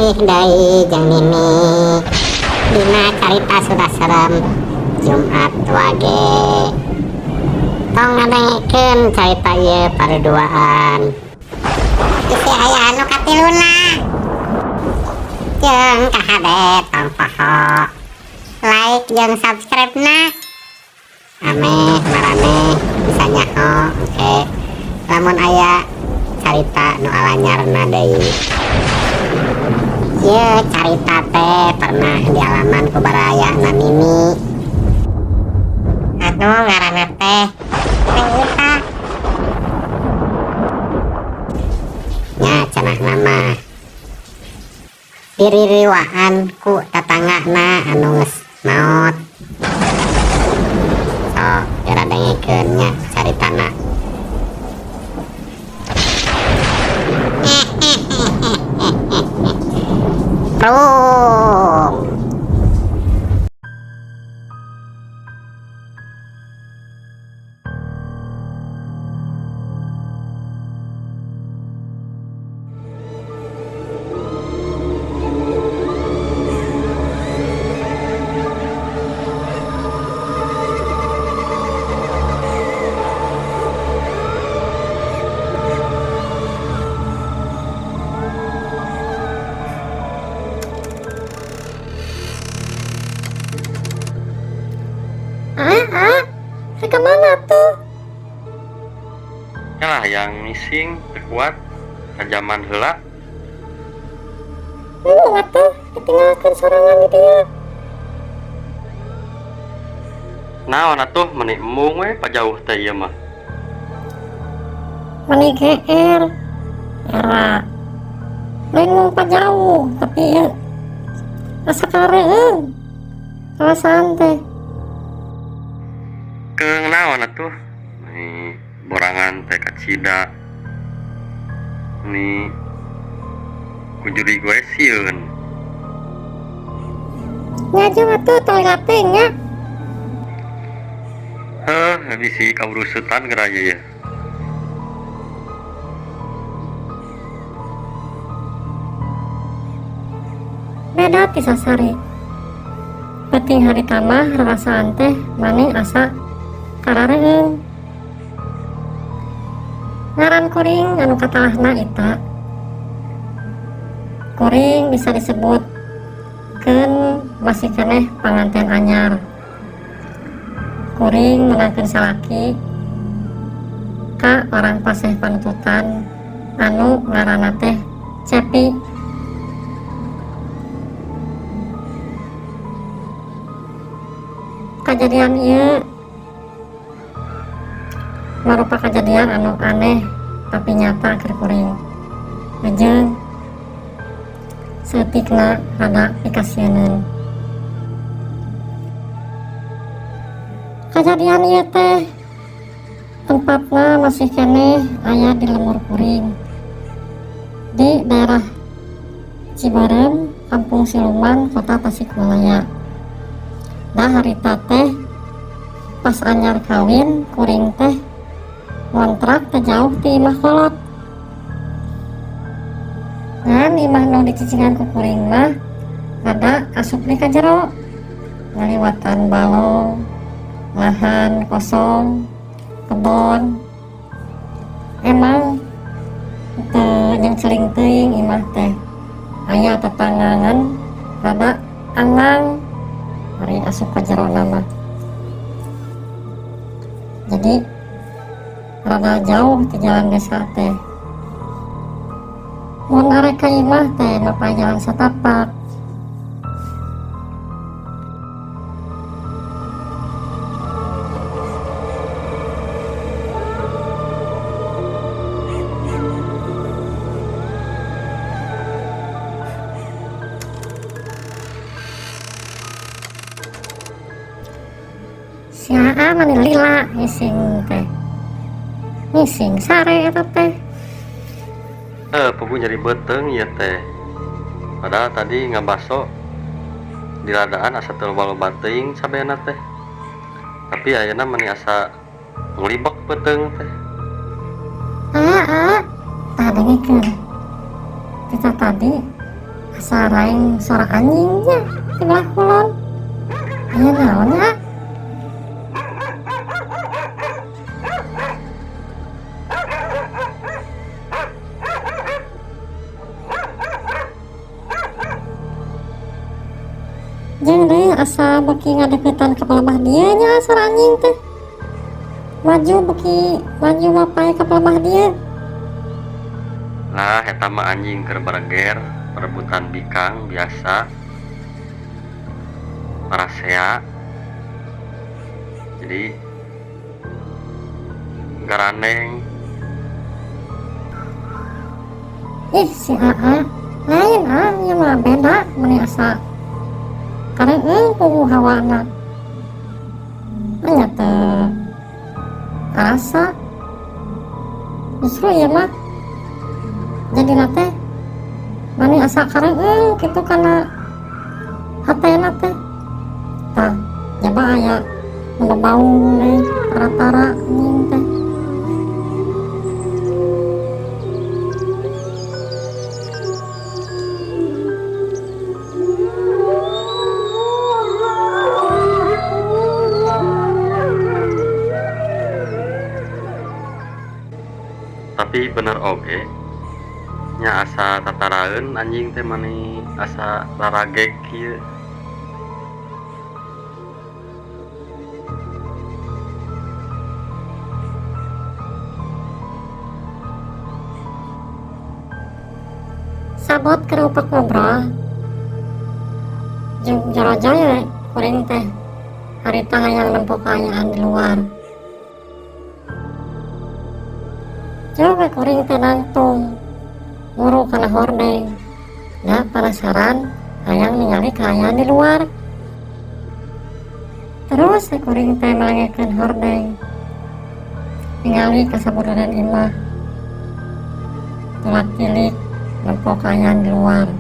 Papanggih deui jeung Nini dina carita Sunda serem Jumat Wage. Tong ngadengekeun carita ieu paduduaan. Bisi aya anu katiluna. Jeung kahade tong poho like jeung subscribe na. Ameh maraneh bisa nyaho engke lamun aya carita nu alanyarna deui. Ieu carita teh pernah dialaman ku barayana Nini. Anu ngaranna teh Neng Ita. Nya cenahna mah diririwaan ku tatanggana anu geus maot. Sok geura dengekeun nya caritana. Prung. Ah, ah, rek ka mana tuh? Yalah yang ngising teu kuat sajaman heula. Embung atuh ditinggalkeun sorangan di dieu. Naon atuh meni embung we pajauh teh ieu mah. Meni geer era. Lain mung pajauh tapi ieu asa kareueung perasaan teh. Keung naon atuh meni borangan teh kacida. Meni ku jurig we sieun. Nya jeung atuh tong lila teuing nya. Heuh bisi kaurusutan geura ieu. Beda ti sasari. Peuting harita mah rarasaan teh mani asa karareueung. Ngaran kuring anu katalahna Ita. Kuring bisa disebut keun masih keneh panganten anyar. Kuring menangkeun salaki ka orang paseh panututan anu ngaranna teh Cepi. Kajadian ieu marupa kajadian anu aneh tapi nyata keur kuring. Jeung saeutikna rada pikasieuneun. Kajadian ieu teh tempatna masih keneh aya di lembur kuring di daerah Cibeureum, Kampung Siluman, Kota Tasikmalaya. Dah harita teh pas anyar kawin kuring teh ngontrak teu jauh ti imah kolot. Ngan imah nu dicicingan ku kuring mah rada asup deui ka jero, ngaliwatan balong, lahan kosong, kebon. Emang teu nyengceling teuing imah teh. Aya tetanggangan rada anggang ari asup ka jerona mah. Jadi rada jauh ti jalan desa teh. Mun arek ka imah teh mapay jalan satapak. Si Aa mani lila ngising teh. Ngising sare eta teh. Puguh nyeri beuteung ieu teh. Padahal tadi ngabaso di ladaan asa teu loba-loba teuing cabena teh. Tapi ayeuna mani asa nglibek beuteung teh. Aa, tah dengekeun. Tita tadi Asa raeng suara anjingnya di belah kulon. Aya naon nya? Jeung deui asa beuki ngadeuketan ka palebah dieu nya suara anjing teh. Maju beuki maju mapay ka palebah dieu. Lah eta mah anjing keur bareger perebutan bikang biasa. Parasea. Jadi garaneng. Ih si AA lain ah ieu mah beda meni asa kareueung puguh hawana. Nya teu karasa. Justru ieu mah jadina teh mani asa kareueung kitu kana hatena teh. Tah jaba aya nu babaung deui tara-tara anjing teh. Tapi bener oge nya asa tataraeun anjing teh mani asa raragek kieu. Sabot keur upak ngobrol jeung jorojoy we kuring teh harita hayang nempo kaayaan di luar. Coba kuring teh nangtung muru kana hordeng. Da penasaran hayang ningali kaayaan di luar. Terus kuring teh melengekeun hordeng ningali ka sabudureun imah. Tulak tilik nempo kaayaan di luar.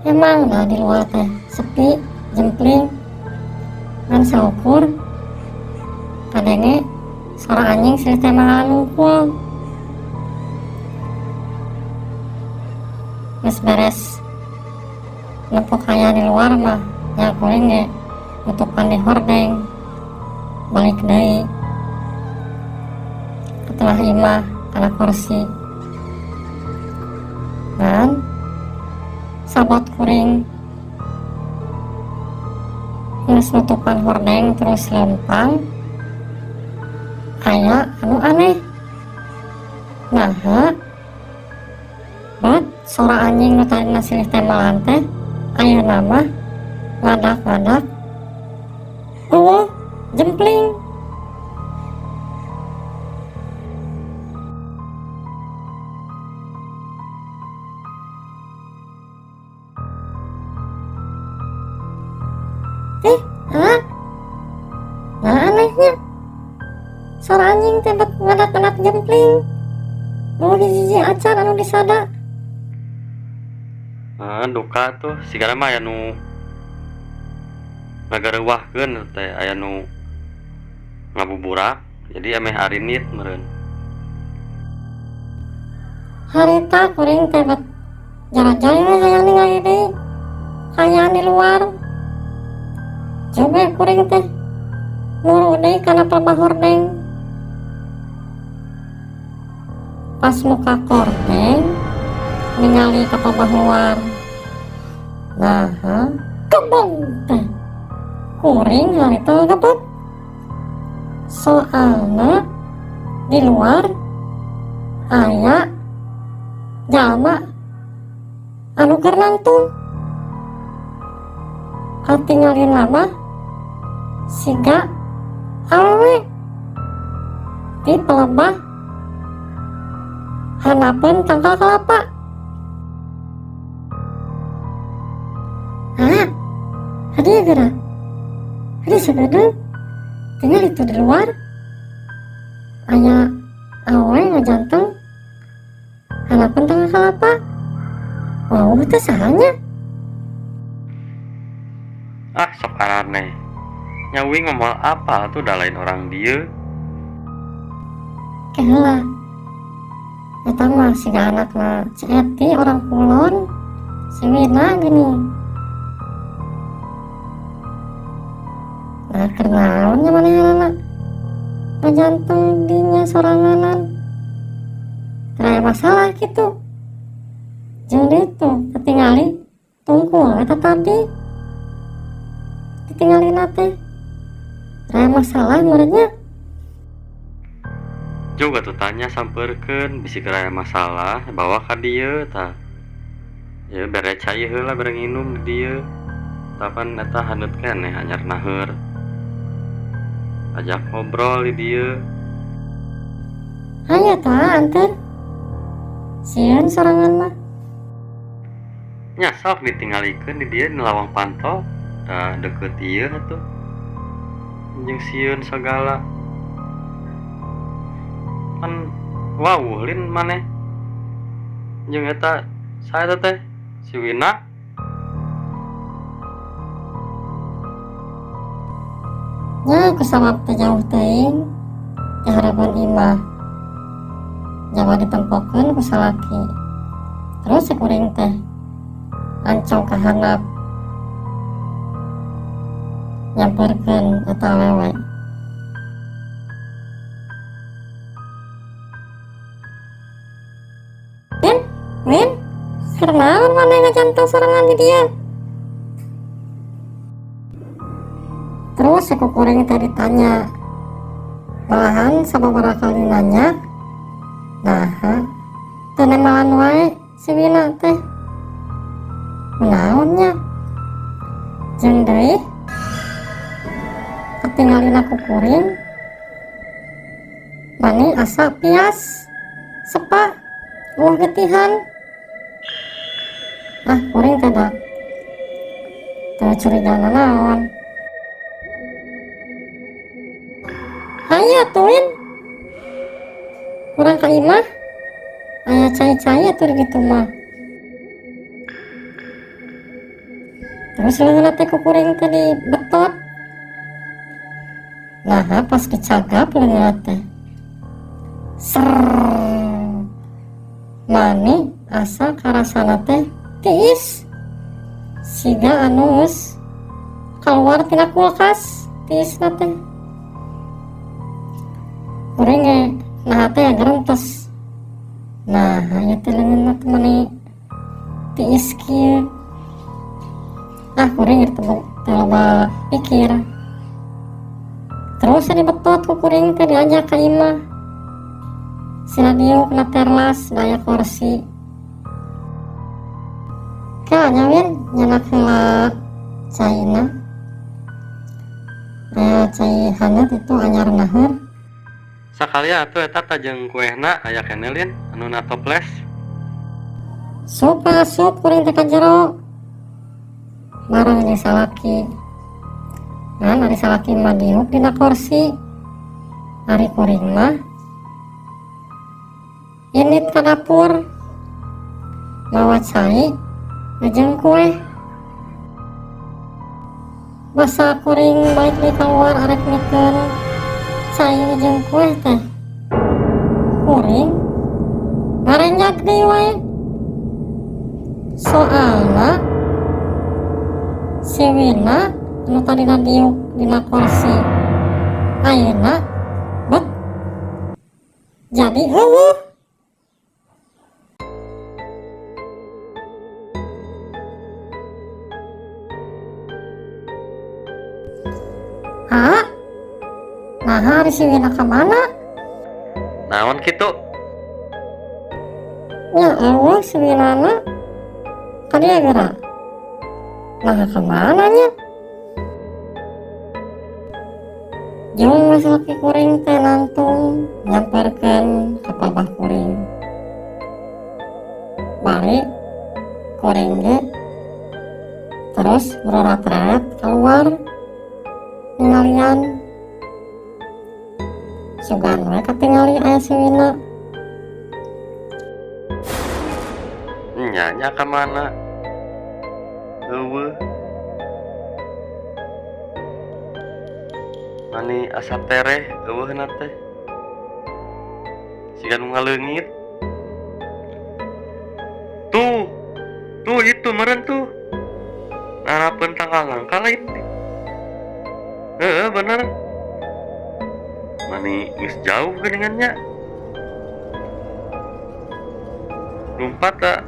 Emang dah di luar teh sepi, jempling, ngan saukur kadenge suara anjing silih teh mangalungkul. Geus beres nempo kaayaan di luar mah nya kuring ge nutupan di hordeng balik deui ke tengah imah kana kursi. Ngan sabot kuring geus nutupan hordeng terus lempang aya anu aneh. Naha bat suara anjing nu tadina silih tembalan teh ayeuna mah ngadak-ngadak eueuh jempling. Nah anehnya suara anjing teh bet ngadak-ngadak jempling. Mau hiji-hiji acan anu disada. Duka tuh sigana mah aya nu ngagareuwahkeun teh aya nu ngabuburak jadi ameh arinit meureun. Harita kuring teh bet jarajoy we hayang ningali deui kaayaan di luar. Coba kuring teh muru deui kana palebah hordeng. Pas muka kordeng ningali ka palebah luar. Nah, kebong teh kuring harita gebet. Soalna di luar aya jalma anu keur nangtung. Katingalin lama siga awewe di pelebah hanapeun tangkal kelapa. Ah, hadiah geura. Hadiah sabeudeuh. Tinggal itu di luar aya awewe ngajanteng hanapeun tangkal kelapa. Wow, teh sahanya? Ah, sok aneh. Nya uing ngomong apa tuh dah lain orang dieu. Ke heula. Eta mah siga anakna Ci Eti orang kulon, si Wina geuning. Nah, keur naon nya manehanana? Ngajanteng dinya soranganan. Teu aya masalah kitu. Jeung deui tuh katingali tungkul eta tadi. Ditinggalina teh. Teu aya masalah meureun nya. Juga tuh tanya sampeurkeun bisi keur aya masalah bawa ka dieu tah. Ya bere cai heula bere nginum di dieu. Tah pan eta haneut keneh anyar naheur. Ajak ngobrol di dieu. Hayu tah anteur. Sieun sorangan mah. Nya sok ditinggalikeun di dieu di lawang panto. Tah deukeut ieu atuh. Jeung sieun sagala. Kan wawuh lin maneh. Jeung eta saha eta teh? Si Wina. Nya kusabab teh jauh teuing ti hareupeun imah. Jawa ditempokeun ku salaki. Terus si kuring teh ancong ka handap nyamperkeun eta awewe. Win, Win, keur naon maneh ngajanteng sorangan di dieu? Terus si kuring teh ditanya. Malahan sababaraha kali nanya. Nah, teu nembalan wae si Wina teh. Kunaon nya? Jeung deui katingalina ku kuring mani asa pias sepa eueuh getihan. Ah, kuring teh da teu curiga nanaon. Hayu atuh Win. Urang ka imah aya cai-cai atuh di ditu mah. Terus leungeunna teh ku kuring teh dibetot. Nah, pas dicagap leungeunna teh. Serrrr. Mani asa karasana teh tiis. Siga anu geus kaluar tina kulkas tiisna teh. Kuring ge naha teh gerentes. Nah, ieu teh leungeunna teh mani tiis kieu. Ah, kuring teu loba pikir. Terus dibetot ku kuring teh diajak ka imah. Sina diuk na terlas daya kursi. Ka nya Win nyanak heula caina. Aya cai haneut itu anyar naheur. Sakali atuh eta tah jeung kuehna aya keneh lin anu na toples. Sup asup kuring teh ka jero. Bareng jeung salaki. Ngan ari salaki mah diuk dina kursi. Ari kuring mah indit ka dapur mawa cai jeung kue. Basa kuring balik deui kaluar arek mikeun cai jeung kue teh. Kuring ngarenjak deui wae. Soalna si Wina anu tadina diuk dina kursi ayeuna bet jadi eueuh. Ha? Nah, ari si Wina ka mana? Naon kitu? Nya eueuh si Winana. Ka dieu geura. Nah, ka mana nya? Jeung salaki kuring teh nangtung nyamperkeun ka pabah kuring. Bari kuring ge terus berorat-reret keluar ningalian. Sugan we katingali aya si Wina. Nya nya ka mana? Eueuh. Mani asa tereh eueuhna teh. Siga nu ngaleungit. Tuh, tuh itu meureun tuh. Ngarapeun tangkal nangka lain. Heeh, bener. Mani geus jauh geuningan nya. Lumpat tak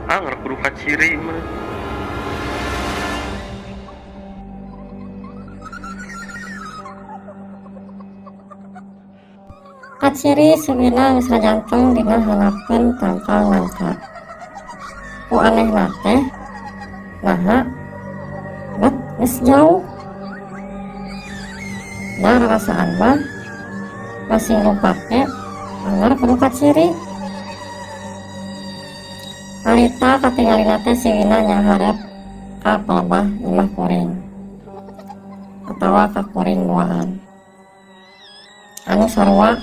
anger kudu kaciri mah. Kaciri si Wina geus ngajanteng dina hanapeun tangkal nangka. Ku anehna teh naha bet geus jauh. Da rarasaan mah masih lumpat ge anger kudu kaciri. Harita katingalina teh si Wina nyaharep ka palebah imah kuring atawa ka kuring duaan anu sarua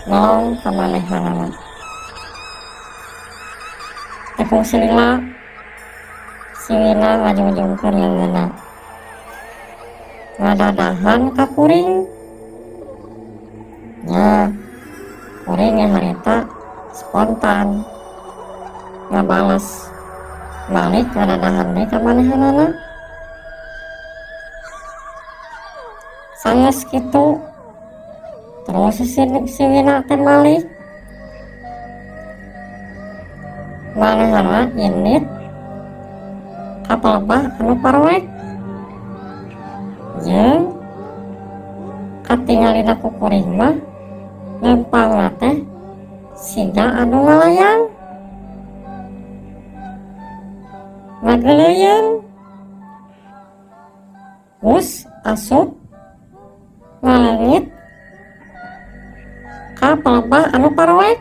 melong ka manehanana. Teu fungsi lila si Wina ngajungjungkeun leungeunna ngadadahan ka kuring. Nya kuring ge harita spontan ngabales balik ngadadahan deui ka manehanana. Sanggeus kitu terus si Wina teh balik. Manehana indit ka palebah anu parwek jeung katingalina ku kuring mah lempangna teh siga anu ngalayang ngageleuyeun bus asup ngaleungit ka palebah anu parwek.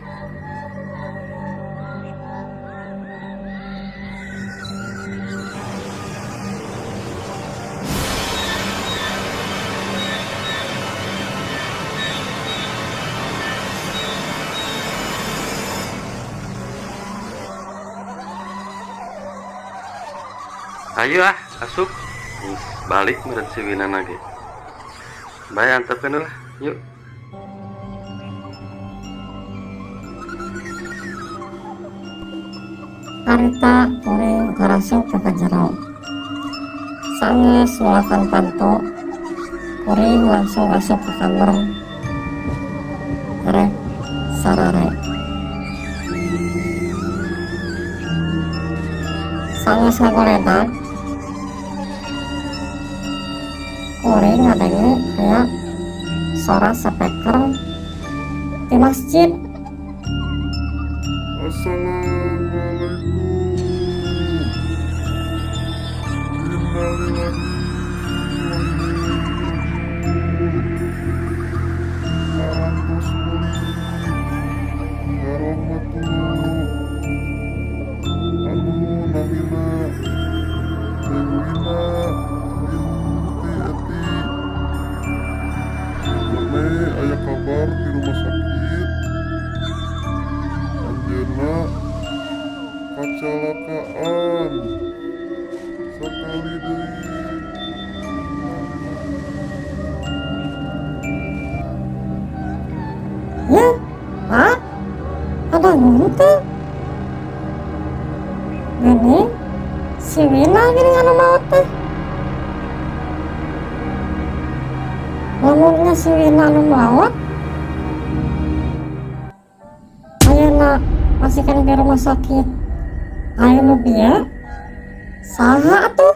Ayo ah, asup. Geus balik meureun si Wina ge. Bae antepkeun lah, yuk. Harita kuring karasup ka jero. Sanggeus ngulakan panto, kuring langsung asup ka kamar. Rek sarare. Sanggeus ngagoledag, kuring ngadenge aya sora speaker di masjid. Assalamualaikum. Innalillahi wa inna ilaihi raji'un. Parantos pulih warahmatullah. Anu namina Dewina binti Eti. Mane aya kabar di rumah sakit. Anjeunna kecelakaan sekali deui. Ya, Pak, ada teu? Geuning si Wina geuning anu maot teh. Lamun si Wina anu maot, ayeuna masih keneh di rumah sakit. Aya nu bieu saha atuh?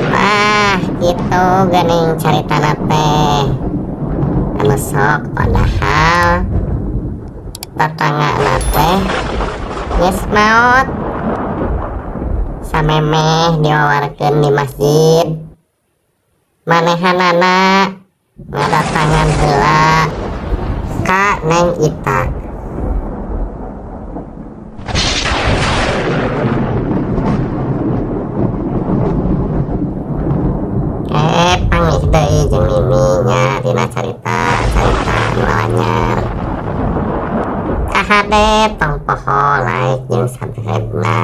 Wah, gitu geuning caritana teh. Anu sok padahal tetanggana teh geus maot. Samemeh diwawarkeun di masjid. Manehanana ngadatangan heula ka Neng Ita. Panggih deui jeung Mimi nya dina carita-carita anu anyar. Kahade tong poho like jeung subscribe na.